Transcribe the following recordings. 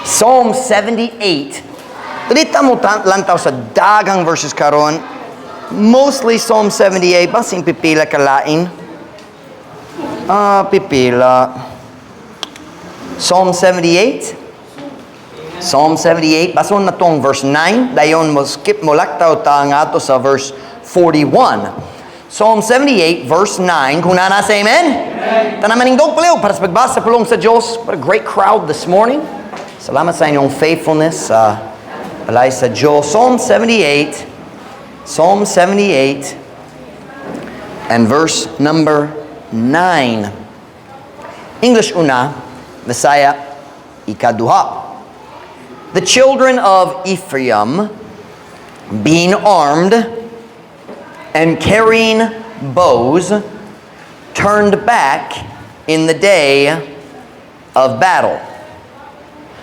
Psalm 78. Dili ta mo lantaw sa daghang verses karon. Mostly Psalm 78. Basin pipila kalain. Ah, pipila. Psalm 78. Psalm 78. Basahon natong verse 9. Dayon mo skip, mo laktaw ta ngadto sa verse 41. Psalm 78, verse 9. Kung naa na, say amen. Amen. Tanan manindog palihog para sa pagbasa sa pulong sa Diyos. What a great crowd this morning. Salamat sa inyong faithfulness sa balay sa Diyos. Psalm 78. Psalm 78 and verse number 9. English una, Bisaya ikaduha. The children of Ephraim, being armed and carrying bows, turned back in the day of battle.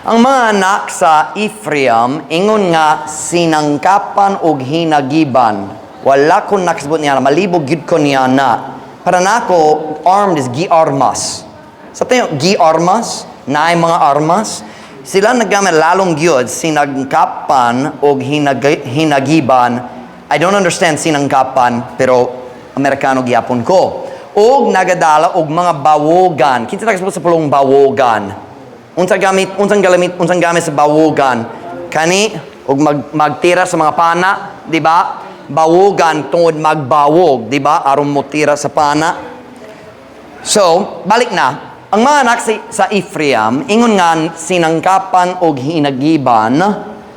Ang mga anak sa Ephraim, ingon nga sinangkapan og hinagiban. Wala ko nakasabot niya, malibog gyud ko niya na. Para nako, armed is gi-armas. Sa tayo, gi-armas, naay mga armas. Sila naggamit lalong gyud sinangkapan og hinagiban. I don't understand sinangkapan, pero Amerikano gyapon ko. Og nagadala og mga bawogan. Kinsa nakasabot sa pulong bawogan? Unsa gamit, unsang gamit, unsang gamit sa bawogan? Kani og magtira sa mga pana, di ba? Bawogan tungod magbawog, di ba? Aron mo tira sa pana. So, balik na. Ang mga anak sa Ephraim, ingon nga sinangkapan og hinagiban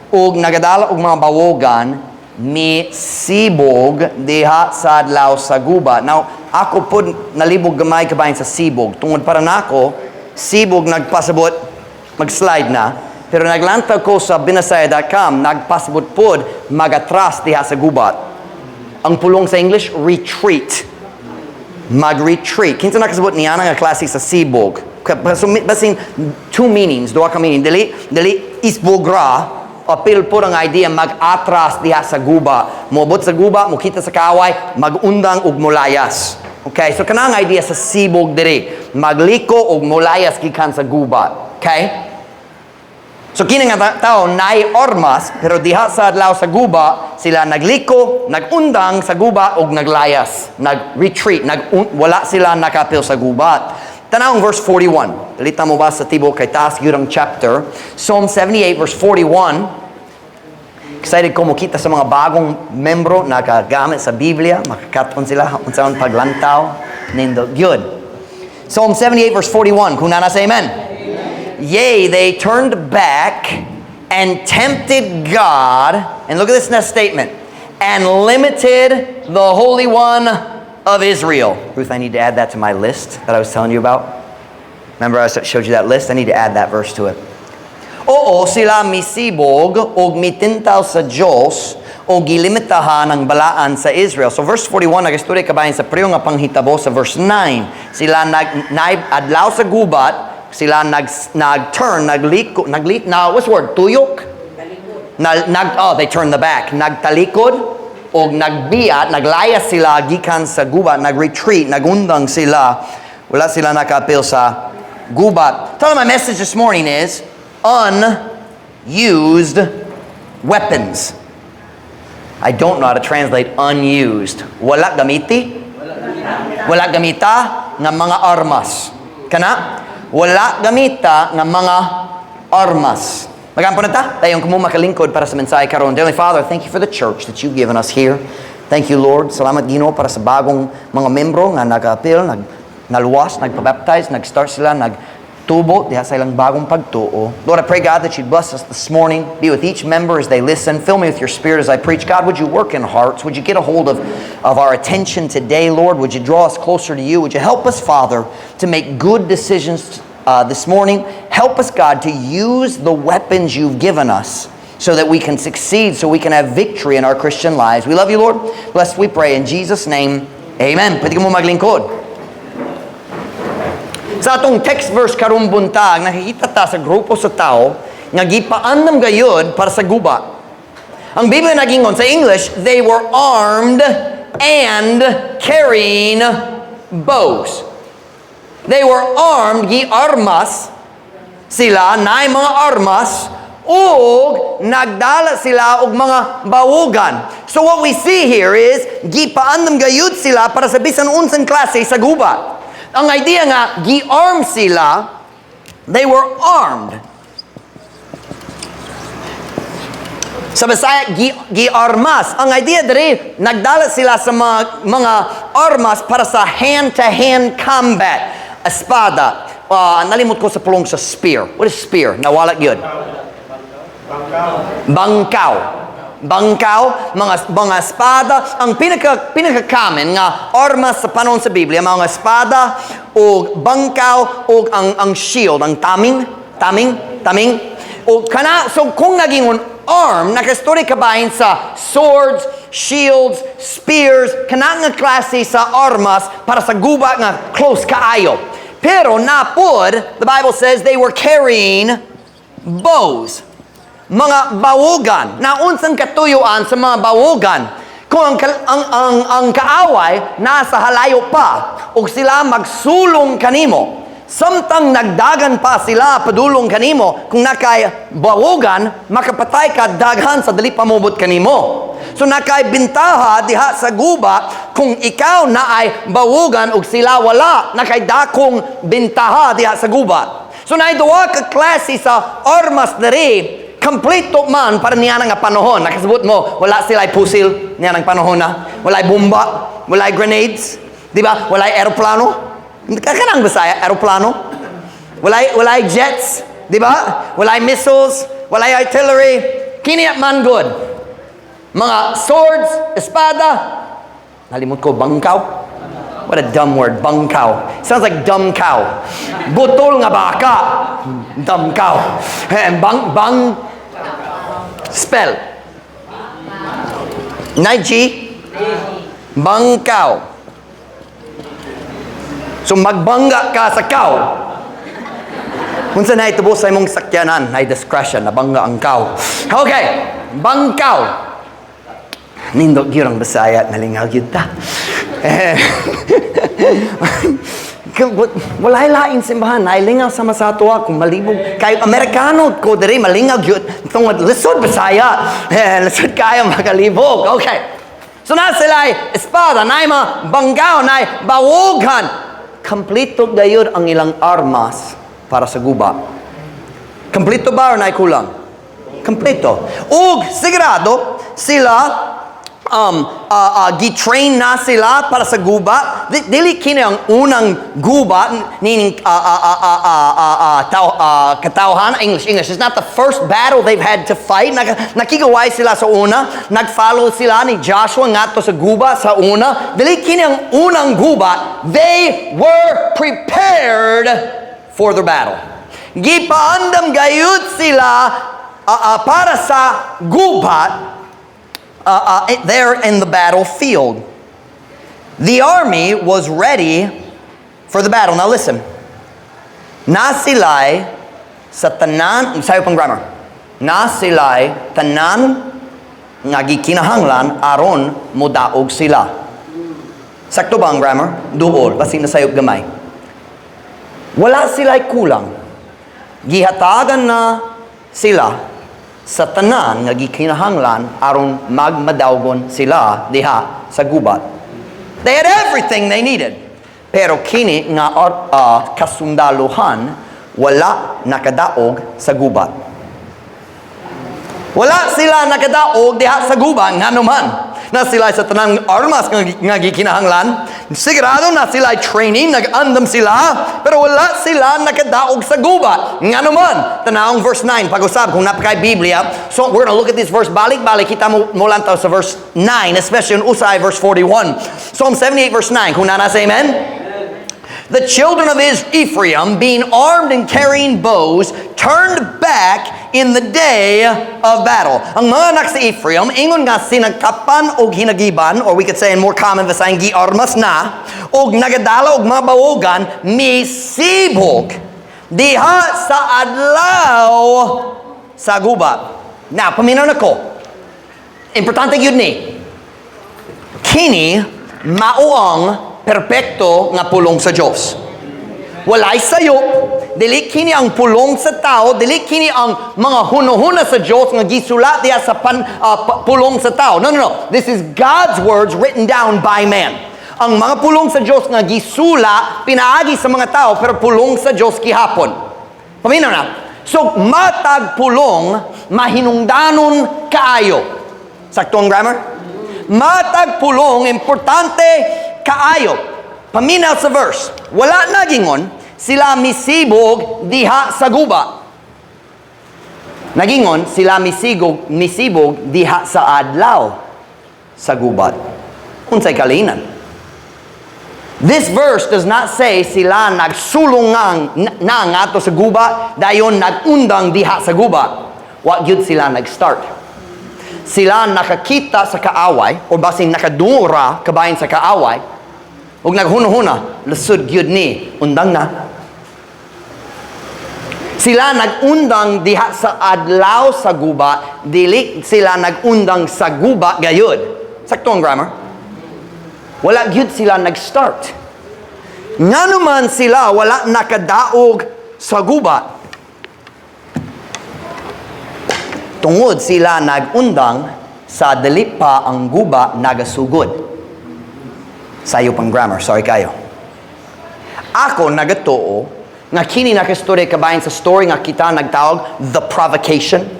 og nagadala og mga bawogan, mi sibog diha sa adlaw sa guba. Now, ako pud nalibog gamay kabahin sa sibog. Tungod para nako, sibog nagpasabot mag-slide na. Pero naglantaw ko sa binasaya.com, nagpasabot pod magatras diha sa gubat. Ang pulong sa English, retreat. Mag-retreat. Kinsa nakasabot niya nga klase sa sibog? So, basin two meanings, duha ka meaning. Dili isbog ra, apil po ang idea mag-atras diha sa guba. Moabot sa guba, mokita sa kaaway, mag-undang ug mulayas. Okay, so kanang idea sa sibog diri. Magliko ug mulayas gikan sa gubat. Okay? So kini nga tao naay armas, pero diha sa adlaw sa guba sila nagliko, nagundang sa guba ug naglayas, nag-retreat, wala sila nakapil sa gubat. Tanawang verse 41. Dili ta mobasa tibuok kay taas gyud ang chapter. Psalm 78 verse 41. Excited ko mokita sa mga bagong membro nakagamit sa Biblia, makakat-on sila unsaon paglantaw nindot gyud. Psalm 78 verse 41. Kung naa na, say amen. Yea, they turned back and tempted God. And look at this next statement. And limited the Holy One of Israel. Ruth, I need to add that to my list that I was telling you about. Remember I showed you that list? I need to add that verse to it. Oo, sila misibog og mitintal sa Diyos o gilimitahan ang balaan sa Israel. So verse 41, nagistorya kabahin sa pareho nga panghitabo sa verse 9. Sila adlaw sa gubat, sila nag-turn, nagliko, naglit, na, what's the word? Tuyok? Oh, they turn the back. Nagtalikod og nagbiat, naglayas sila gikan sa gubat, nag-retreat, nagundang sila. Wala sila nakapil sa gubat. Title of my message this morning is unused weapons. I don't know how to translate unused. Wala gamiti? Wala gamita nga mga armas. Kana? Wala gamita nga mga armas. Magampo na ta? Dayon kamo makalingkod para sa mensahe karon. Dearly Father, thank you for the church that you've given us here. Thank you, Lord. Salamat, Ginoo, para sa bagong mga membro nga nag-apil, naluwas, nagpa-baptize, nag-start sila, nagtubo diha sa ilang bagong pagtuo. Lord, I pray, God, that you'd bless us this morning. Be with each member as they listen. Fill me with your Spirit as I preach. God, would you work in hearts? Would you get a hold of our attention today, Lord? Would you draw us closer to you? Would you help us, Father, to make good decisions this morning? Help us, God, to use the weapons you've given us so that we can succeed, so we can have victory in our Christian lives. We love you, Lord. Bless, we pray. In Jesus' name, amen. Pwede ka mo maglingkod. Sa atong text verse karong buntag, nakikita ta sa grupo sa tao nga gipaandam gayud para sa guba. Ang Biblia nagingon sa English, they were armed and carrying bows. They were armed, gi-armas Sila naay mga armas ug nagdala sila og mga bawugan. So what we see here is gipaandam gayud sila para sa bisan unsang klase sa gubat. Ang idea nga gi-arm sila, they were armed. Sa Bisaya, gi-armas. Ang idea diri, nagdala sila sa mga armas para sa hand-to-hand combat. Espada. Nalimot ko sa pulong sa spear. What is spear? Nawala yun. Bangkaw. Bangkaw, mga espada. Ang pinaka common nga armas sa panahon sa Biblia, mga espada o bangkaw o ang shield, ang taming, taming, taming. O kana, so kung nagingon arm, nakastory kabahin sa swords, shields, spears, kana nga klase sa armas para sa guba nga close kaayo. Pero napud, the Bible says they were carrying bows, mga bawugan. Na unsang katuyuan sa mga bawugan? Kung ang kaaway nasa halayo pa ug sila magsulong kanimo, samtang nagdagan pa sila padulong kanimo, kung nakay bawugan, makapatay ka daghan sa dali pamubot kanimo. So nakay bintaha diha sa guba kung ikaw naay bawugan ug sila wala, nakay dakong bintaha diha sa guba. So naay duha ka klase sa armas diri, kompleto man para niya nga panahon. Nakasabot mo, wala sila pusil niya ng panahon na. Wala'y bomba, wala'y grenades, di ba? Wala'y aeroplano. Kanang Bisaya, aeroplano. Wala'y jets, di ba? Wala'y missiles, wala'y artillery. Kini man good. Mga swords, espada. Nalimot ko, bangkaw. What a dumb word, bangkaw. Sounds like dumb cow. Butol nga baka. Dumb cow. Eh, bang, bang, spell. Nay G? Bangkaw. So magbangga ka sa cow. Unsa na itubo sa imong sakyanan, nay discretion, nabangga ang cow. Okay, bangkaw. Nindot gyud ang Bisaya, nalingaw gyud ta. Eh, walay lain simbahan, nailingaw sama sa ato kung malibog. Kay Amerikano ko diri malingaw gyud tungod lisod Bisaya. Eh, lisod kayo makalibog. Okay. So na sila ay espada, na mga banggaw, na bawugan. Kompleto gayud ang ilang armas para sa guba. Kompleto ba or naay kulang? Kompleto. Ug sigurado sila gi-train na sila para sa guba. Dili kini ang unang guba nining katawhan. English, English. It's not the first battle they've had to fight. Nakigaway sila sa una. Nag-follow sila ni Joshua ngadto sa guba sa una. Dili kini ang unang guba. They were prepared for the battle. Gipaandam gayud sila para sa gubat there in the battlefield. The army was ready for the battle. Now listen. Na sila'y sa tanan, sayo pang grammar. Na sila'y tanan nga gikinahanglan aron modaog sila. Sakto ba ang grammar? Duol, basin na sayop gamay. Wala sila'y kulang. Gihatagan na sila sa tanan nga gikinahanglan aron magmadawgon sila diha sa gubat. They had everything they needed. Pero kini nga kasundaluhan wala nakadaog sa gubat. Wala sila nakadaog diha sa gubat ngano man. Na sila sa tanang armas nga gikinahanglan. Sigurado na sila training, nag-andam sila, pero wala sila nakadaog sa gubat. Ngano man, tanawong verse 9, pag-usab, kung napakay Biblia. So we're gonna look at this verse, balik-balik, kita mo, mo lang sa verse 9, especially in usay verse 41. Psalm 78 verse 9, kung nana say amen? The children of Ephraim, being armed and carrying bows, turned back in the day of battle. Ang mga anak sa Ephraim, ingon nga sinagkapan og hinagiban, or we could say in more common Visayan, giarmas na, og nagadala og mga bawogan, misibok diha sa adlaw sa gubat. Now, paminaw na ko. Importante yun ni. Kini mao ang perpekto nga pulong sa Diyos. Walay sayop. Dili kini ang pulong sa tao, dili kini ang mga hunuhuna sa Dios nga gisulat diha sa pulong sa tao. No. This is God's words written down by man. Ang mga pulong sa Dios nga gisula pinaagi sa mga tao, pero pulong sa Dios gihapon. Paminaw na. So matag pulong mahinungdanon kaayo. Sakto ang grammar? Matag pulong importante kaayo. Paminaw sa verse. Wala nagingon sila misibog diha sa guba. Nagingon sila misibog diha sa adlaw sa gubat. Unsay kalinan? This verse does not say sila nagsulungang na ngadto sa guba, dayon nagundang diha sa guba. Wa gyud sila nag-start. Sila nakakita sa kaaway o basin nakadungog ra kabahin sa kaaway ug naghunuhuna, "Lisod gyud ni, undang na." Sila nagundang diha sa adlaw sa guba, dili sila nagundang sa guba gayud. Sakto ang grammar? Wala gyud sila nag-start. Ngano man sila wala nakadaog sa guba? Tungod sila nagundang sa dili pa ang guba nagasugod. Sayo pang grammar, sorry kayo. Ako nagatuo nga kini nakastorya kabahin sa story nga kita nagtawag "The Provocation".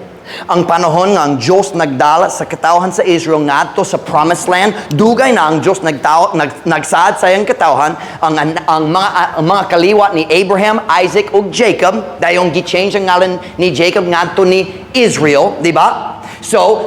Ang panahon nga ang Diyos nagdala sa katawhan sa Israel ngadto sa Promised Land, dugay na ang Diyos nagsaad sa iyang katawhan, ang mga kaliwat ni Abraham, Isaac ug Jacob, dayong gi-change ang ngalan ni Jacob ngadto ni Israel, di ba? So,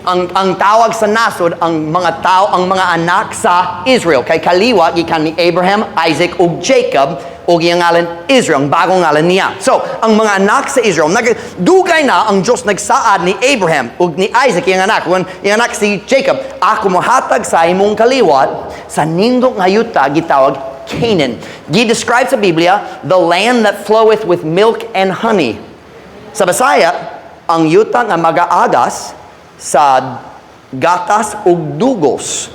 ang tawag sa nasod ang mga tao, ang mga anak sa Israel kay kaliwat gikan ni Abraham, Isaac ug Jacob ug iyang ngalan Israel, ang bagong ngalan niya. So, ang mga anak sa Israel, dugay na ang Diyos nagsaad ni Abraham ug ni Isaac iyang anak, ug iyang anak si Jacob, "Ako mohatag sa imong kaliwat sa nindot nga yuta gitawag Canaan." Gi-describe sa Biblia, the land that floweth with milk and honey. Sa Bisaya, ang yuta nga magaagas sa gatas ug dugos.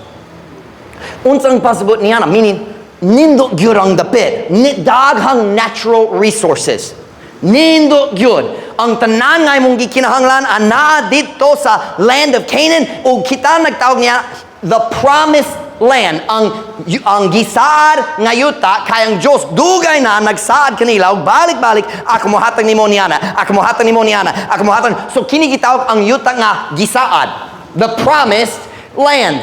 Unsang pasabot niya na? Meaning, nindot gyud ang dapit. Ni daghang natural resources. Nindot gyud. Ang tanan nga imong gikinahanglan anaa didto sa land of Canaan ug kita nagtawag niya the Promised Land. Ang gisaad nga yuta kay ang Dios dugay na nagsaad kanila ug balik-balik, "Ako mohatag nimo niana, ako mohatag nimo niana, ako mohatag." So kini gitawag ang yuta nga gisaad. The Promised Land.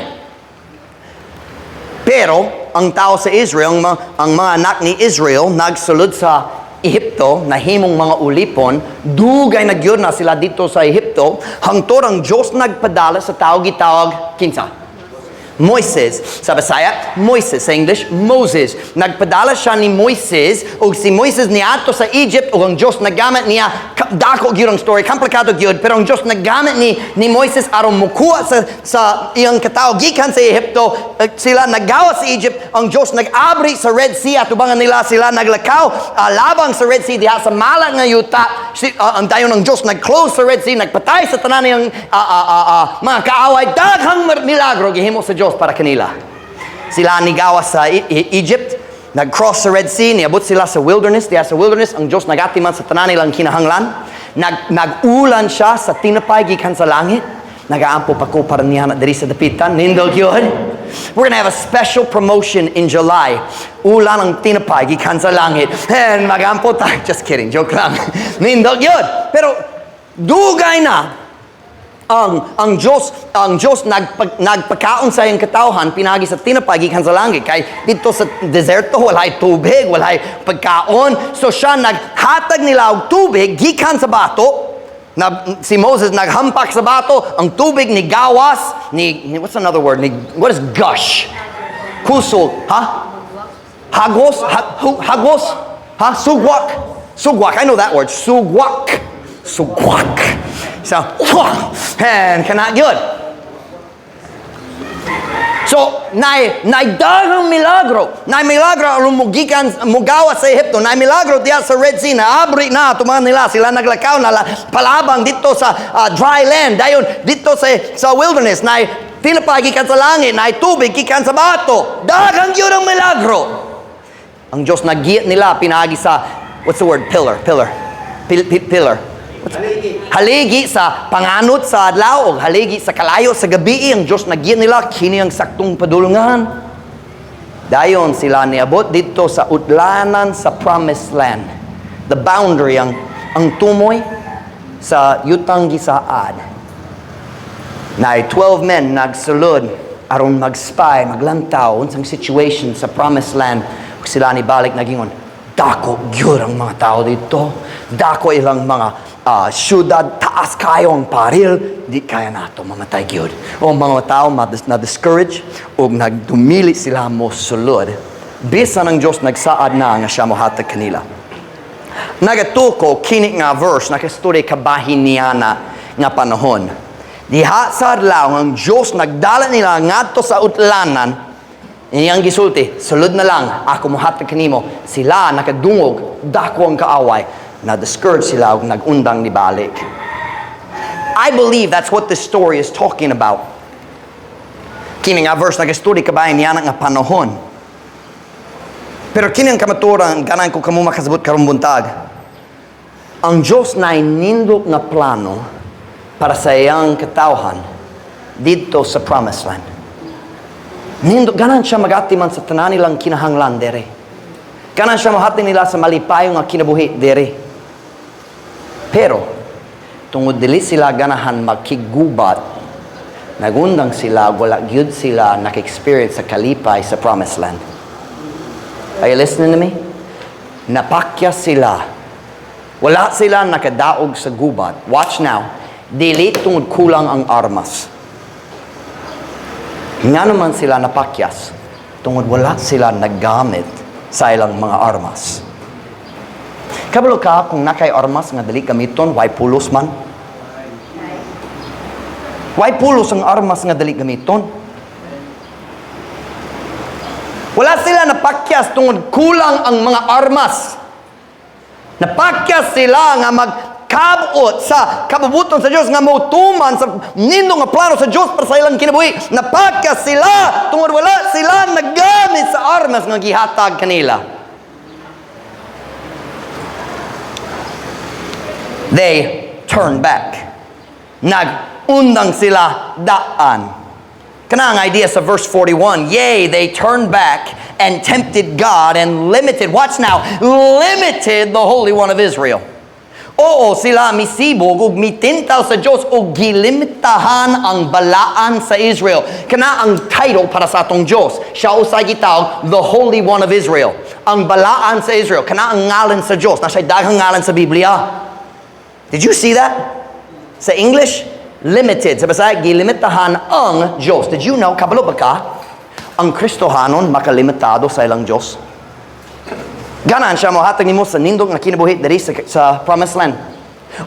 Pero ang tao sa Israel, ang mga anak ni Israel, nagsulod sa Ehipto, nahimong mga ulipon, dugay na gyud na sila didto sa Ehipto, hangtod ang Diyos nagpadala sa tao gitawag kinsa? Moises. Sa Bisaya, Moises. Sa English, Moses. Nagpadala siya ni Moises, ug si Moises niadto sa Egypt, ug ang Diyos naggamit niya, dako gyud ang story, komplikado gyud, pero ang Diyos naggamit ni Moises aron mukuha sa iyang katao gikan sa Ehipto, eh, sila naggawas sa Egypt, ang Diyos nag-abri sa Red Sea atubangan nila, sila naglakaw labang sa Red Sea diha sa mala nga yuta. Ang dayon ang Diyos nag-close sa Red Sea, nagpatay sa tanan niyang mga kaaway, daghang milagro gihimo sa Diyos para kanila. Sila nigawas sa Egypt, nag-cross sa Red Sea, niabot sila sa wilderness, diha sa wilderness, ang Diyos nagatiman sa tanan nilang kinahanglan. Nag-ulan siya sa tinapay gikan sa langit. Nagaampo pa ko para niya na diri sa dapitan. Nindot gyud. We're gonna have a special promotion in July. Ulan ang tinapay gikan sa langit. And magampo ta. Just kidding, joke lang. Nindot gyud. Pero dugay na ang Dios nagpakaon sa iyang katawhan pinagi sa tinapay gikan sa langit kay didto sa deserto walay tubig, walay pagkaon. So siya naghatag nila og tubig gikan sa bato na si Moses naghampak sa bato, ang tubig ni gawas ni, what's another word ni, what is gush? Kusog ha, hagos ha, hagos ha, sugwak, sugwak. I know that word, sugwak, sugwak. So, and kana gyud. So, nay daghang milagro. Nay milagro aron mugikan mugawas sa Ehipto. Nay milagro diha sa Red Sea na abri na tuman nila, sila naglakaw na palabang didto sa dry land. Dayon didto sa wilderness nay tinapay gikan sa langit, nay tubig gikan sa bato. Daghang gyud ang milagro. Ang Diyos naggiya nila pinaagi sa, what's the word? Pillar, pillar. Pillar. Haligi. Haligi sa panganot sa adlaw o haligi sa kalayo sa gabi. Ang Diyos naggiya nila kini ang saktong padulungan. Dayon sila niabot dito sa utlanan sa Promised Land. The boundary, ang tumoy sa yutang gisaad. Naay 12 men nagsulod aron mag-spy, maglantaw unsang situation sa Promised Land. Ug sila ni balik nagingon, "Dako gyud ang mga tao dito. Dako ilang mga syudad, taas kayo ang paril, di kaya nato, mamatay gyud." O ang mga tao na-discourage ug nagdumili sila mo sulod. Bisan ang Diyos nagsaad na nga siya mohatag kanila. Nagatuo ko kini nga verse nakastorya kabahin niana nga panahon. Diha sa adlaw ang Diyos nagdala nila ngadto sa utlanan. Iyang gisulti, "Sulod na lang, ako mohatag kanimo." Sila nakadungog, dako ang kaaway. Na-discourage sila ug nag-undang ni balik. I believe that's what this story is talking about. Kini nga verse nagastorya kabahin niana nga panahon. Pero kini ang kamatuoran, ganahan ko kamo makasabot karong buntag. Ang Diyos na nindot nga plano para sa iyang katawhan dito sa Promised Land. Nindot, ganahan siya mag-atiman sa tanan nilang kinahanglan dere. Ganahan siya mohatag nila sa malipayong nga kinabuhi dere. Pero, tungod dili sila ganahan makiggubat, nagundang sila, wala gyud sila naka-experience sa kalipay sa Promised Land. Are you listening to me? Napakyas sila. Wala sila nakadaog sa gubat. Watch now. Dili tungod kulang ang armas. Nga naman sila napakyas? Tungod wala sila naggamit sa ilang mga armas. Kabalo ka kung naa kay armas nga dili gamiton, way pulos man? Way pulos ang armas nga dili gamiton. Wala sila napakyas tungod kulang ang mga armas. Napakyas sila nga magkabot sa kabubuton sa Diyos, nga motuman sa nindot nga plano sa Diyos para sa ilang kinabuhi. Napakyas sila tungod wala sila naggamit sa armas nga gihatag kanila. They turn back. Nag-undang sila daan. Kana ang idea sa verse 41. Yea, they turned back and tempted God and limited, watch now, limited the Holy One of Israel. Oo, sila misibog ug mitintal sa Diyos ug gilimitahan ang balaan sa Israel. Kana ang title para sa atong Diyos. Siya usay gitawag the Holy One of Israel. Ang balaan sa Israel. Kana ang ngalan sa Diyos. Naa siya'y daghang ngalan sa Biblia. Did you see that? Sa English, limited. Sa Bisaya, gilimitahan ang Diyos. Did you know, kabalo ba ka, ang Kristohanon makalimitado sa ilang Diyos? Ganahan siya mohatag nimo sa nindot nga kinabuhi diri sa Promised Land.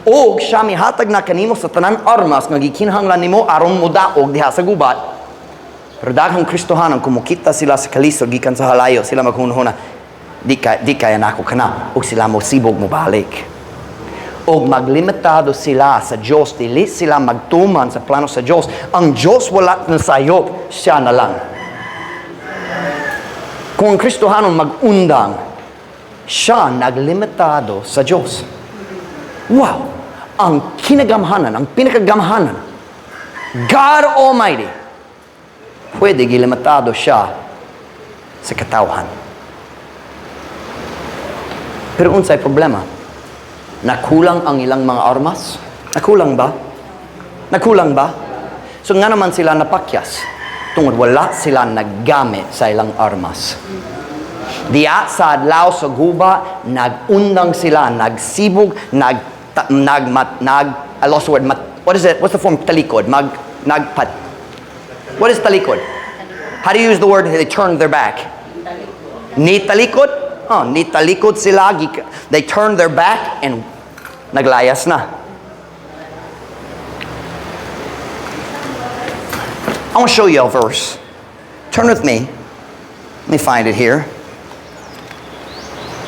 O siya mihatag na kanimo sa tanan armas nga gikinahanglan nimo aron modaog diha sa gubat. Pero daghang Kristohanon, kung mokita sila sa kalisod gikan sa halayo, sila maghunhuna, "Di kaya nako kana," ug sila mo sibog mo balik. Og maglimitado sila sa Diyos, dili sila magtuman sa plano sa Diyos. Ang Diyos wala na sayop, siya na lang. Kung ang Kristohanon mag-undang, siya naglimitado sa Diyos. Wow! Ang kinagamhanan, ang pinakagamhanan, God Almighty, pwede gilimitado siya sa katawhan. Pero unsay problema? Nakulang ang ilang mga armas? Nakulang ba? Nakulang ba? So nga naman sila napakyas? Tungod wala sila naggamit sa ilang armas. Diya sa adlaw sa guba, nagundang sila, nagsibog, nag, ta, nag, mat, nag, I lost the word, mat, what is it? What's the form? Talikod. Mag, nagpat. What is talikod? How do you use the word they turned their back? Ni talikod? Oh, ni talikod sila. They turned their back and naglayas na. I want to show you a verse. Turn with me. Let me find it here.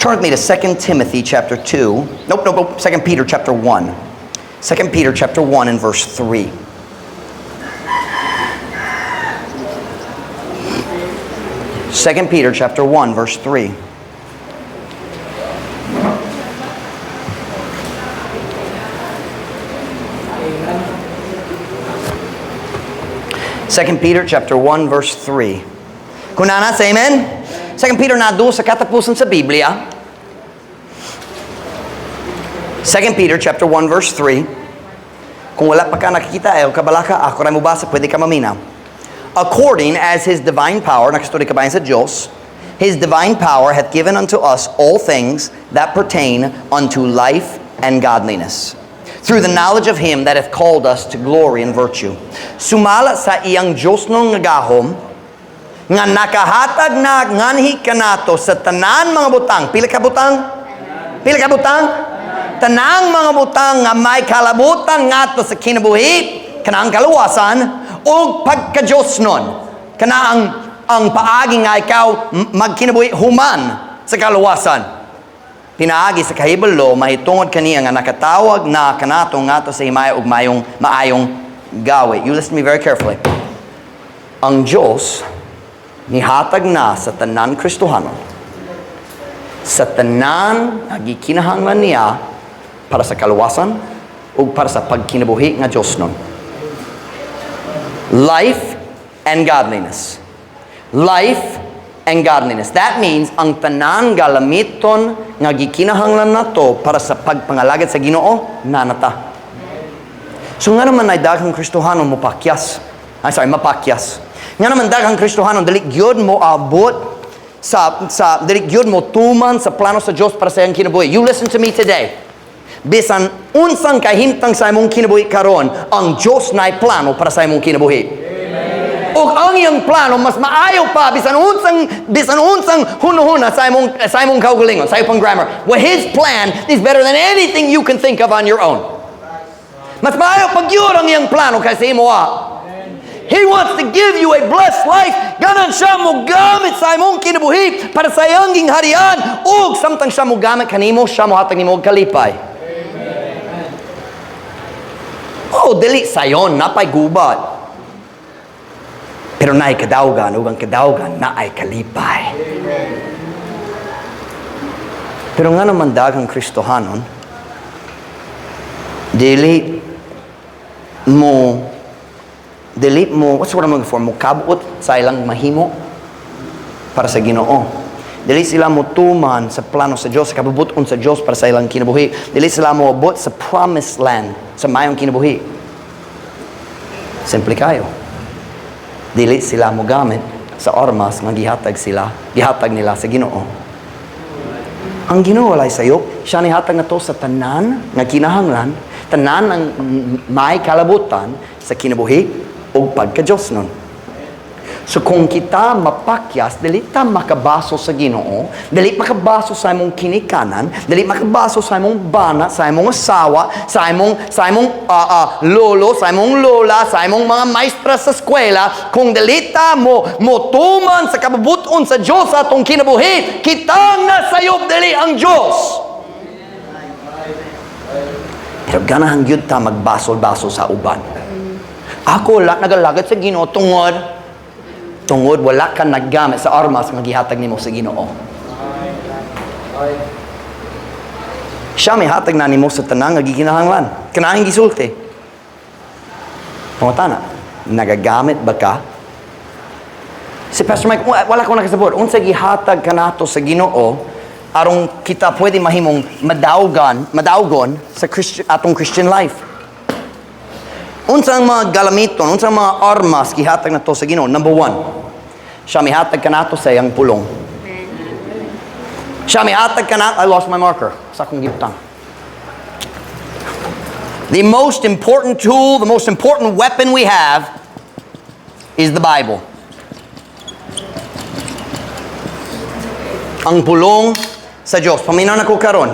Turn with me to 2 Timothy chapter 2. Nope. 2 Peter chapter 1. 2 Peter chapter 1 and verse 3. 2 Peter chapter 1 verse 3. 2 Peter chapter 1 verse 3. Kung naa na, say amen. 2 Peter naa sa katapusan sa Biblia. 2 Peter chapter 1 verse 3. Kung wala pa ka nakikita, ay kabalaka, ako rin mobasa, pwede ka maminaw. "According as His divine power," nakastorya ka ba sa Diyos? "His divine power hath given unto us all things that pertain unto life and godliness, through the knowledge of Him that hath called us to glory and virtue." Sumala sa iyang Diyos nga gahom, nga nakahatag na nganhi kanato sa tanan mga butang. Pila ka butang? Pila ka butang? Tanang mga butang nga may kalabutan ngadto sa kinabuhi, kanang kaluwasan, ug pagka-Diyosnon. Kana ang paagi nga ikaw magkinabuhi human sa kaluwasan. Pinaagi sa kahibalo mahitungod kaniya nga nakatawag na kanato ngadto sa himaya ug mayong maayong gawi. You listen to me very carefully. Ang Diyos nihatag na sa tanan Kristohanon sa tanan nga gikinahanglan niya para sa kaluwasan ug para sa pagkinabuhi nga Diyosnon. Life and godliness. Life and godliness. That means ang tanan galamiton nga gikinahanglan nato para sa pagpangalagad sa Ginoo naa na ta. So ngano man ay daghang Kristohanon mo pakyas? I'm sorry, mapakyas. Ngano man daghang Kristohanon dili gyud mo abot sa dili gyud mo tuman sa plano sa Dios para sa iyang kinabuhi? You listen to me today. Bisan unsang kahimtang sa imong kinabuhi karon, ang Dios naay plano para sa imong kinabuhi. Ug ang iyang plano mas maayo pa bisan unsang hunahuna sa imong kaugalingon, sa imong grammar. Well, His plan is better than anything you can think of on your own. Mas maayo pa gyud ang iyang plano kaysa imo ah. He wants to give you a blessed life. Ganahan siya mo gamit sa imong kinabuhi para sa iyang gingharian. Ug samtang siya mo gamit kanimo, siya mo hatag nimo og kalipay. Oh, dili sayon, naa pay gubat. Pero naay kadawgan, ug ang kadawgan, naay kalipay. Pero ngano man daghang Kristohanon dili mo, what's the word I'm looking for, mo kabot sa ilang mahimo para sa Ginoo? Dili sila mo tuman sa plano sa Diyos, sa kabubuton sa Diyos para sa ilang kinabuhi. Dili sila mo abot sa promised land, sa mayong kinabuhi. Simple kayo. Dili sila mo gamit sa armas nga gihatag nila sa Ginoo. Ang Ginoo walay sayop, siya nihatag nato sa tanan nga kinahanglan, tanan ang may kalabutan sa kinabuhi ug pagka-Diyosnon. So kung kita mapakyas, dili ta makabaso sa Ginoo, dili makabaso sa imong kinikanan, dili makabaso sa imong bana, sa imong asawa, sa imong lolo, sa imong lola, sa imong mga maestra sa eskwela, kung dili ta mo motuman sa kabubuton sa Dios sa atong kinabuhi, kita nga sayop, dili ang Dios. Pero ganahan gyud ta magbasol-basol sa uban. "Ako wala nagalagad sa Ginoo tungod wala ka naggamit sa armas nga gihatag nimo sa Ginoo. Siya may hatag na nimo sa tanang nga gikinahanglan. Kanahing gisulti. Pangutana, nagagamit ba ka? Si Pastor Mike, wala ko nakasabot. Unsa gihatag kanato sa Ginoo aron kita pwede mahimong madawgan, madawgon sa Christian, atong Christian life? Unsa ang mga galamiton, unsa ang mga armas gihatag nato sa Ginoo? Number one, siya mihatag kanato sa iyang pulong. Siya mihatag kanato, I lost my marker sa akong gibutang. The most important tool, the most important weapon we have is the Bible. Ang pulong sa Diyos. Paminaw na ko karon.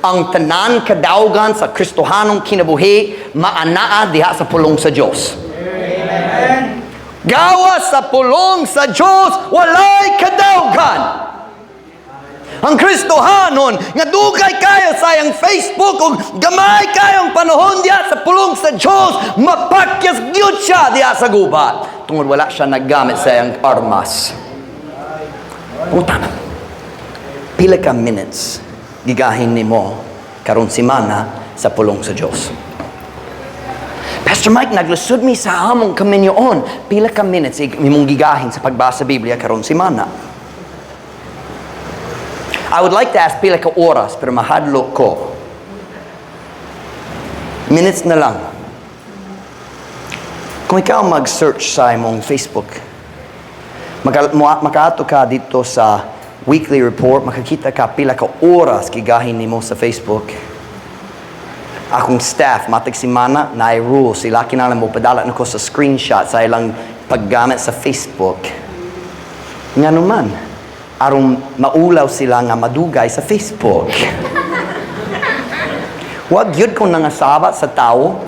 Ang tanan kadawgan sa Kristohanong kinabuhi maanaa diha sa pulong sa Diyos. Gawas sa pulong sa Diyos, walay kadawgan. Ang Kristohanon nga dugay kayo sa iyang Facebook ug gamay kayong panahon diha sa pulong sa Diyos, mapakyas gyud siya diha sa gubat. Tungod wala siya naggamit sa iyang armas. Pangutana, pila ka minutes gigahin nimo karon simana sa pulong sa Diyos? Pastor Mike, naglusod mi sa among kaminyoon. Pila ka minutes imong gigahin sa pagbasa sa Biblia karon simana? I would like to ask pila ka oras, pero mahadlok ko. Minutes na lang. Kung ikaw mag-search sa imong Facebook, makaato ka dito sa weekly report, makakita ka pila ka oras gigahin nimo sa Facebook. Akong staff, matag simana, na rule, sila kinahanglan mo padala nako sa screenshot sa ilang paggamit sa Facebook. Nga naman, aron maulaw sila nga madugay sa Facebook. Wag yun ko nangasaba sa tao.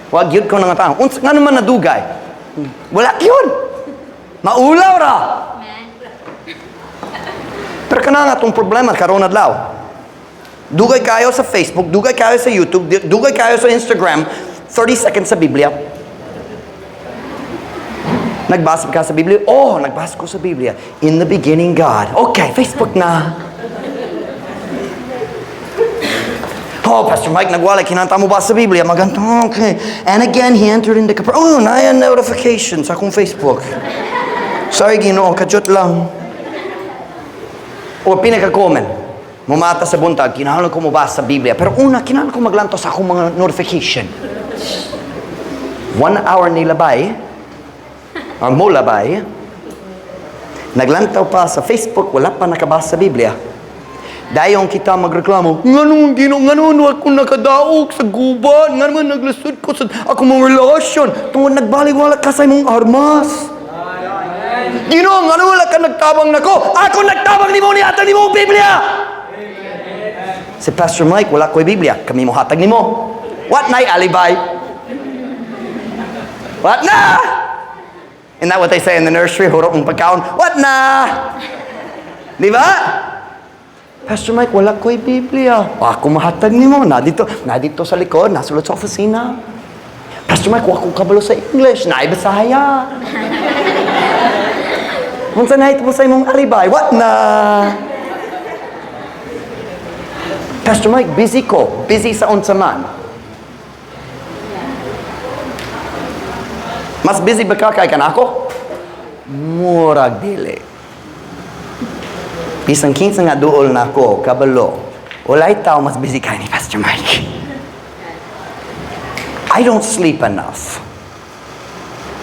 Wag yun ko nangatao. Unsa nga naman nadugay? Wala yun. Maulaw ra. Pero kana nga itong problema karon adlaw. Dugay kayo sa Facebook, dugay kayo sa YouTube, dugay kayo sa Instagram, 30 seconds sa Biblia. Nagbasa ka sa Biblia? Oh, nagbasa ko sa Biblia. In the beginning, God. Okay, Facebook na. Oh, Pastor Mike, nagwala, kinanta mo ba sa Biblia? Maganto, okay. And again, he entered into Capernaum. Oh, naaya notification sa akong Facebook. Sorry, Ginoo, kadyot lang. O pinaka-comment, mumata sa buntag, kinahanglan ko mobasa sa Biblia. Pero una, kinahanglan ko maglantaw sa akong mga notification. 1 hour nilabay, or molabay, naglantaw pa sa Facebook, wala pa nakabasa sa Biblia. Dayon kita magreklamo, "Nganong Ginoo, nganong ako nakadaog sa gubat, nganong naglisod ko sa akong mga relasyon?" Tungod nagbaliwala ka sa imong armas. "Ginoo, ngano wala ka nagtabang nako?" Ako nagtabang nimo, nihatag nimo ang Biblia. Si Pastor Mike, "Wala ko'y Biblia." Kami mo hatag nimo. What na'y alibay? What na? Isn't that what they say in the nursery? Hurot ang pagkaon. What na? Di ba? "Pastor Mike, wala ko'y Biblia." Ako mahatag nimo. Na dito sa likod, nasulod sa opisina. "Pastor Mike, wa ko kabalo sa English." Naay Bisaya. Unsa na ito sa imong alibay? What na? "Pastor Mike, busy ko." Busy sa unsa man? Mas busy ba ka kay kanako? Murag dili. Bisan kinsa nga duol nako, kabalo. Walay tao mas busy kay ni Pastor Mike. I don't sleep enough.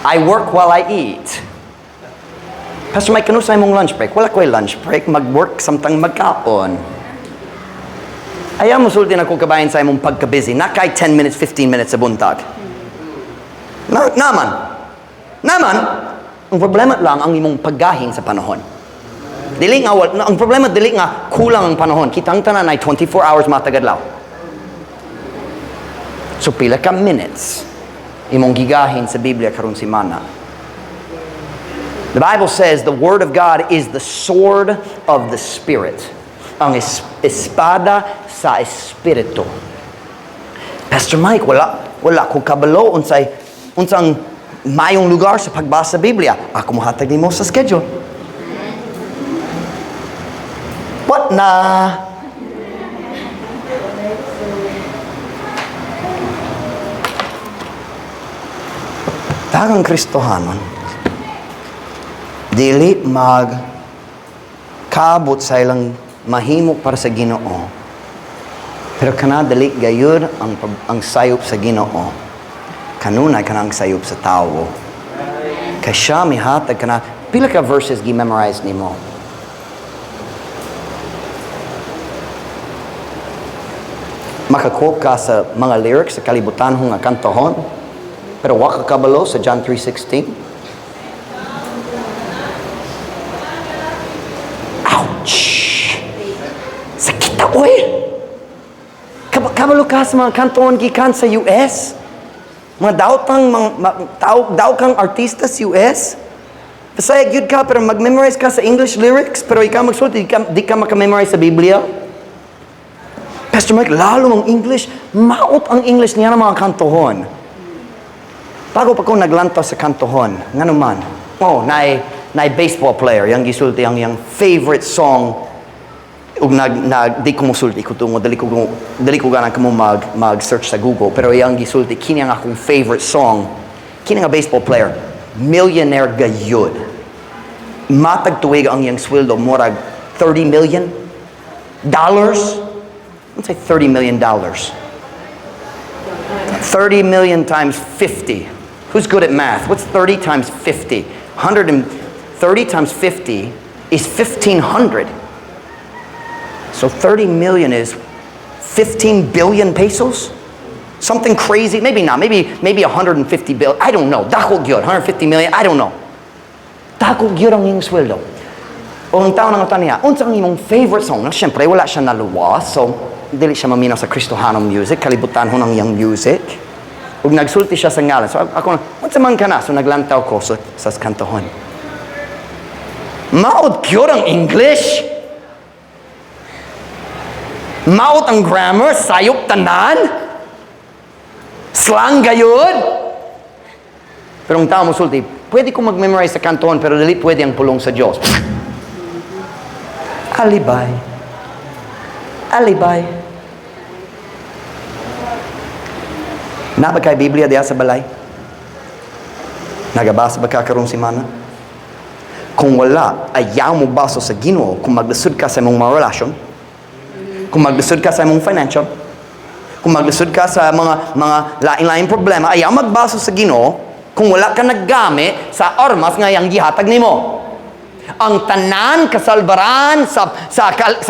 I work while I eat. "Pastor Mike, kanus-a imong lunch break?" Wala ko'y lunch break. Mag-work samtang magkaon. Ayaw mo sulti na ko kabahin sa imong pagka-busy. Naa kay 10 minutes, 15 minutes sa buntag. Na, naman. Naman, ang problema lang ang imong paggahin sa panahon. Dili nga, ang problema dili nga kulang ang panahon. Kitang tanan ay 24 hours matag adlaw. So pila ka minutes imong gigahin sa Biblia karon simana? The Bible says the Word of God is the sword of the Spirit. Ang espada sa Espiritu. "Pastor Mike, wala ko kabalo unsay unsang mayong lugar sa pagbasa sa Biblia." Ako mohatag nimo sa schedule. What na? Daghang Kristohanon dili mag kabot sa ilang mahimo para sa Ginoo. Pero kana dili gayud ang sayop sa Ginoo. Kanunay kanang sayop sa tawo. Kay siya mihatag kana. Pila ka verses gi-memorize nimo? Maka-quote ka sa mga lyrics sa kalibutan nga kantahon, pero wa ka kabalo sa John 3:16. Ouch! Sakit na, oy! Kabalo ka sa mga kantoon gikan sa US? Mga daotang mga, tao, daw kang artista sa US? Bisaya gyud ka pero mag-memorize ka sa English lyrics pero ikaw magsulti di ka maka-memorize sa Biblia. "Pastor Mike, lalo ang English, maot ang English niya ng mga kantohon." Bago pa ko naglantaw sa kantohon, ngano man, oh, naay baseball player, yang gisulti ang yang favorite song. Ug nag nag di ko mosulti ko tungod dili ko ganahan kamo mag search sa Google, pero iyang gisulti kini ang akong favorite song. Kini nga baseball player, millionaire gayud. Matag tuig ang iyang sweldo murag $30 million. Let's say $30 million. 30 million times 50. Who's good at math? What's 30 times 50? 130 times 50 is 1500. So 30 million is 15 billion pesos? Something crazy. Maybe not. Maybe 150 billion. I don't know. Dako gyud. 150 million. I don't know. Dako gyud ang iyang sweldo. O ang tao nang niya, unsa ang imong favorite song? Na siyempre, wala siya naluwas. So, dili siya maminaw sa Kristohanong music. Kalibutan ho ng iyang music. Ug nagsulti siya sa ngalan. So, ako, "Unsa man kana?" So, naglantaw ko sa kantahon. Maot gyud ang English. Maot ang grammar, sayop tanan. Slang gayud. Pero ang tao mosulti, "Pwede ko mag-memorize sa kanton, pero dili pwede ang pulong sa Diyos." Alibay. Alibay. Naa ba kay Biblia diha sa balay? Nagabasa ba ka karong semana? Kung wala, ayaw mo baso sa Ginoo kung maglisod ka sa imong mga relasyon, kung maglisod ka sa imong financial, kung maglisod ka sa mga lain-laing problema, ayaw magbaso sa Ginoo kung wala ka naggamit sa armas nga iyang gihatag nimo. Ang tanan kasalbaran sa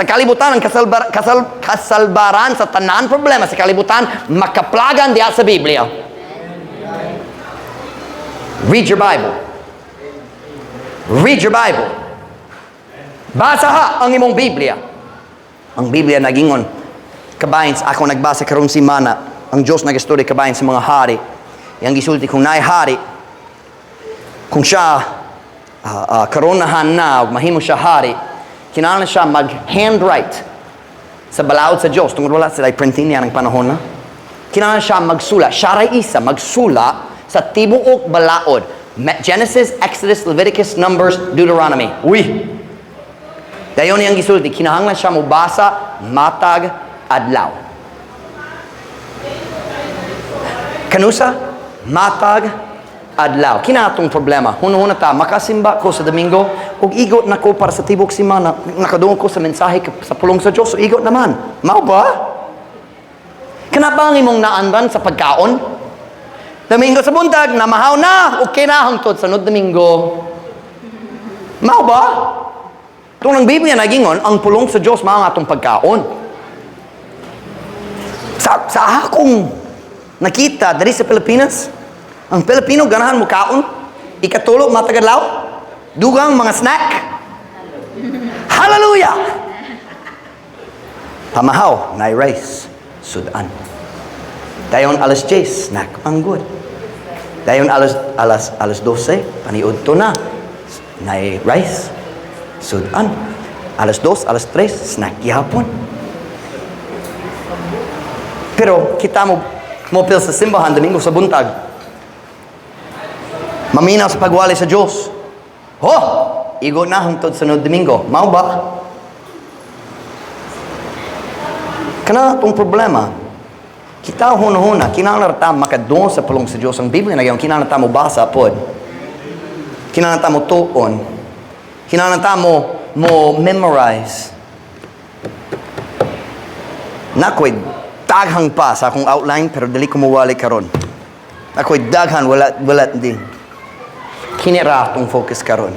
kalibutan, ang kasalbaran sa tanan problema sa kalibutan makaplagan diha sa Biblia. Read your Bible. Read your Bible. Basa ha ang imong Biblia. Ang Biblia nagingon, kabahin sa ako nagbasa karong simana, ang Diyos nagistorya kabahin sa mga hari. Yang gisulti kung naay hari, kung siya karonahan na, ug mahimo siya hari, kinahanglan siya mag-handwrite sa balaod sa Diyos. Tungod wala sila printing niya ng panahon na. Kinahanglan siya magsula. Siya ray isa, magsula sa tibuok balaod. Genesis, Exodus, Leviticus, Numbers, Deuteronomy. Uy! Dayon niyang gisulti, kinahanglan siya mobasa matag adlaw. Kanusa? Matag adlaw. Kina atong problema. Hunahuna ta, makasimba ko sa Domingo, ug igot na ko para sa tibok semana. Nakadungog ko sa mensahe sa pulong sa Diyos, so igot naman. Mao ba? Kana ba ang imong naandan sa pagkaon? Domingo sa buntag, namahaw na, okay na hangtod sa sunod Domingo. Mao ba? Tung ang Biblia nagingon, ang pulong sa Diyos mao ang atong pagkaon. Sa akong nakita diri sa Pilipinas, ang Pilipino ganahan mo kaon, ikatulo matag adlaw, dugang mga snack. Hallelujah! Pamahaw, nay rice, sudan. Dayon alas 10, snack ang good. Dayon alas 12, paniudto na, nay rice, sudan. Alas 2, alas 3, snack gihapon. Pero kita mo mopil sa simbahan Domingo sa buntag. Maminaw sa pagwali sa Diyos. Ho! Igo na hangtod sa sunod Domingo. Mao ba? Kana itong problema. Kita hunahuna, kinahanglan ta makadungog sa pulong sa Diyos. Ang Biblia na kinahanglan ta mo basa pod. Kinahanglan ta mo tuon. Kinahanglan ta mo memorize. Nakoy daghang pa sa akong outline pero dili ko mawali karon. Ako'y daghan, wala din. Kini ra atong focus karon.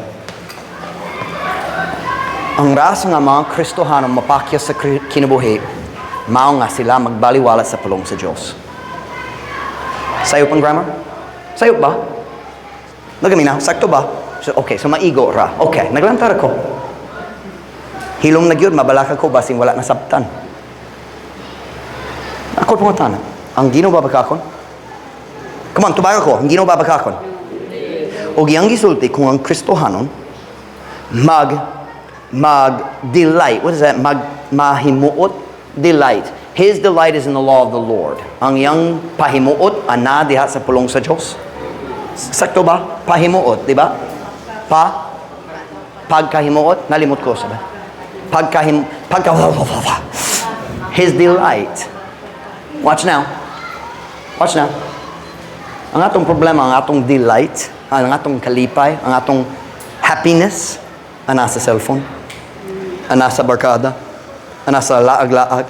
Ang rason nga mga Kristohano mapakya sa kinabuhi, mao nga sila magbaliwala sa pulong sa Diyos. Sayop ang grammar? Sayop ba? Nagamina, sakto ba? So, okay, so maigo ra. Okay, naglantar ko. Hilom na gyud, mabalaka ko, basing wala nasabtan. Ako pangutana, ang Ginoo babakakon? Come on, tubag ako, ang Ginoo babakakon. O iyang gisulti kung ang Kristohanon mag delight. What is that? Mag mahimuot delight. His delight is in the law of the Lord. Ang iyang pahimuot ana diha sa pulong sa Dios. Sakto ba? Pahimuot, di ba? Pagkahimuot, nalimot ko sa ba? Pagkahim pagka his delight. Watch now. Watch now. Ang atong problema, ang atong delight, ang atong kalipay, ang atong happiness, ang nasa cellphone, ang nasa barkada, ang nasa laag-laag.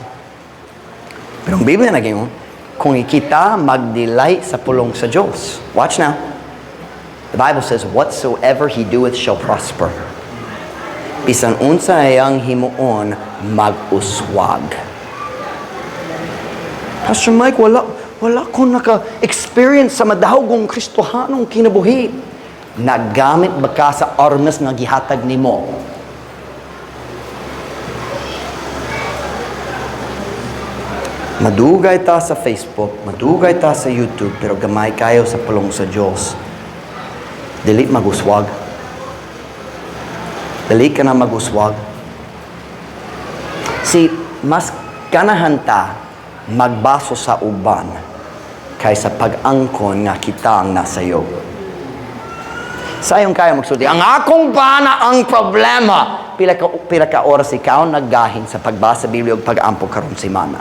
Pero ang Biblia nag-ingon, kung kita mag-delight sa pulong sa Diyos. Watch now. The Bible says, "Whatsoever he doeth shall prosper." Bisan unsa iyang himuon, mag-uswag. Pastor Mike, wala ko naka-experience sa madahugong Kristohanong kinabuhi. Nagamit ba ka sa armas nga gihatag nimo? Madugay ta sa Facebook, madugay ta sa YouTube, pero gamay kayo sa pulong sa Diyos. Dili maguswag. Dili ka na maguswag. Si mas ganahan ta magbaso sa uban kaysa pag-angkon nga kita ang nasayo. Sayon kayo magsulti, "Ang akong bana ang problema." Pila ka oras ikaw naggahin sa pagbasa Biblia ug pag-ampo karon semana?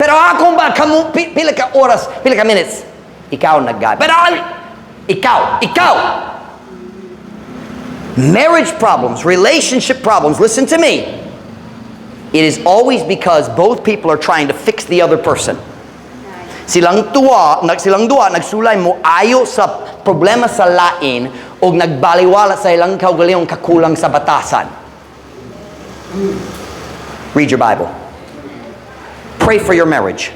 Pero akong ba, kamu, pila ka oras, pila ka minutes, ikaw naggahin? Pero ikaw, ikaw! Marriage problems, relationship problems, listen to me. It is always because both people are trying to fix the other person. Silang duwa nagsulay mo ayo sa problema sa lain o nagbaliwala sa ilang kaugalingong kakulang sa batasan. Read your Bible. Pray for your marriage.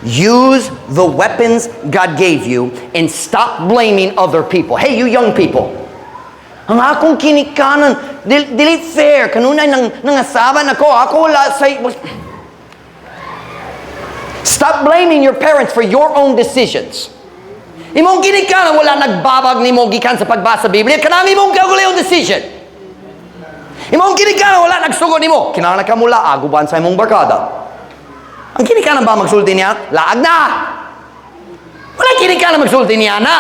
Use the weapons God gave you and stop blaming other people. Hey, you young people. Ang akong kinikanan, dili fair, kanunay nang asawa nako, ako wala sa. Stop blaming your parents for your own decisions. Imong ginikanan wala nagbabag nimo gikan sa pagbasa sa Biblia, kanang imong kaugalingong decision. Imong ginikanan wala nagsugot nimo, kinahanglan ka mo laag uban sa imong barkada. Ang ginikanan ba magsulti niya? Laag na! Wala kinikanan magsulti niya na.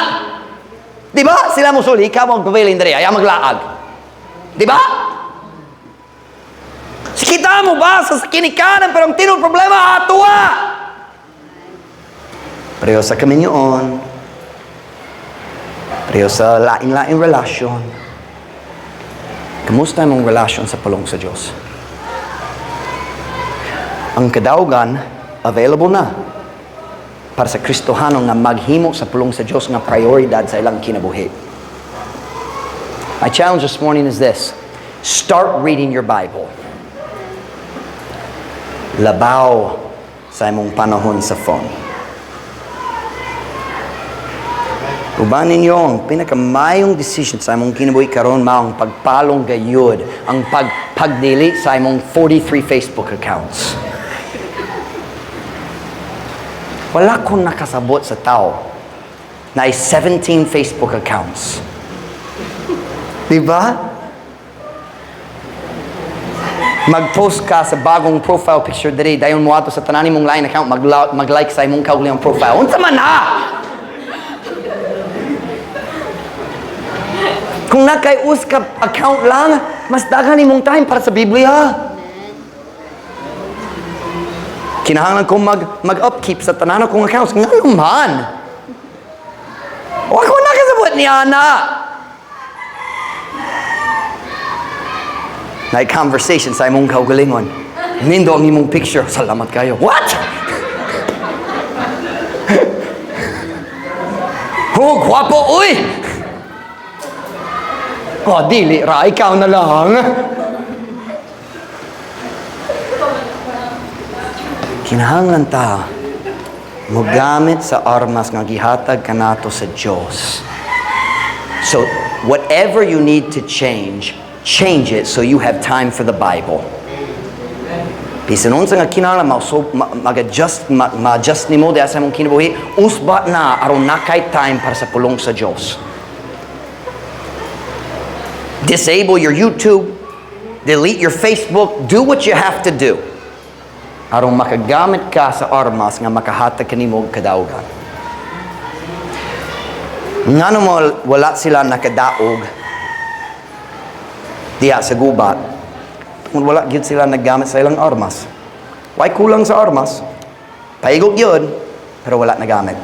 Di ba? Sila mo sulti, ikaw ang pabilin diri, ayaw maglaag. Di ba? Kita mo ba sa kinikanan, pero ang tinuod problema, atua! Pareho sa kaminyoon, pareho sa lain-laing relasyon. Kamusta imong relasyon sa pulong sa Diyos? Ang kadaugan, available na para sa Kristohano nga maghimo sa pulong sa Diyos nga prioridad sa ilang kinabuhi. My challenge this morning is this. Start reading your Bible. Labaw sa imong panahon sa phone. Uban ninyo ang pinakamayong decision sa imong kinabuhi karon mao ang pagpalong gayud, ang pag-delete sa imong 43 Facebook accounts. Wala ko nakasabot sa tao na ay 17 Facebook accounts. Di ba? Mag-post ka sa bagong profile picture diri, dayon mo ato sa tanan imong line account, mag-like sa imong kaugalingong profile. Unsa man na? Kung nakay-us ka account lang, mas daghan imong time para sa Biblia. Kinahanglan ko mag-upkeep sa tanan akong accounts. Ngano man? Wa ko nakasabot ni ana. Nay conversation sa imong kaugalingon. Nindo ang imong picture. Salamat kayo. What? Oh, gwapo, uy! Oh, dili ra, ikaw na lang. Kinahanglan ta mogamit sa armas nga gihatag kanato sa Dios. So, whatever you need to change, change it so you have time for the Bible. Bisan unsa nga kinahanglan mag-adjust, ma-adjust nimo diha sa imong kinabuhi, usba na aron nakay time para sa pulong sa Dios. Disable your YouTube, delete your Facebook, do what you have to do aron makagamit ka sa armas nga makahatag kanimo og kadaugan. Ngano mo wala sila nakadaog? Diya sa gubat, kung wala gyud sila naggamit sa ilang armas. Way kulang sa armas? Paigog yun, pero wala nagamit.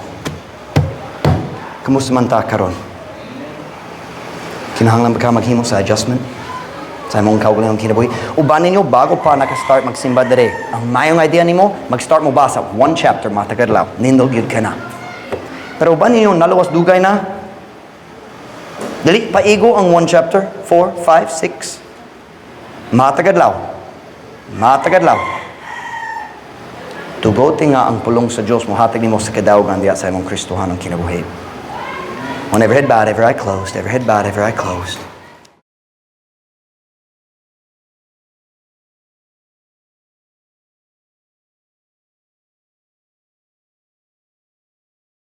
Kumusta man ta karon? Kinahanglan ba ka maghimo sa adjustment sa imong kaugalingong kinabuhi? Uban ninyo, bago pa naka-start magsimba dire, ang mayong idea nimo, mag-start mo basa one chapter matag adlaw, nindot gyud ka na. Pero uban ninyo, naluwas dugay na, dili paigo ang one chapter, 4, 5, 6. Matag adlaw. Matag adlaw. Tugote nga ang pulong sa Diyos mohatag nimo sa kadaugan diya sa imong Kristohanong kinabuhi. On every head bowed, every eye closed, every head bowed, every eye closed.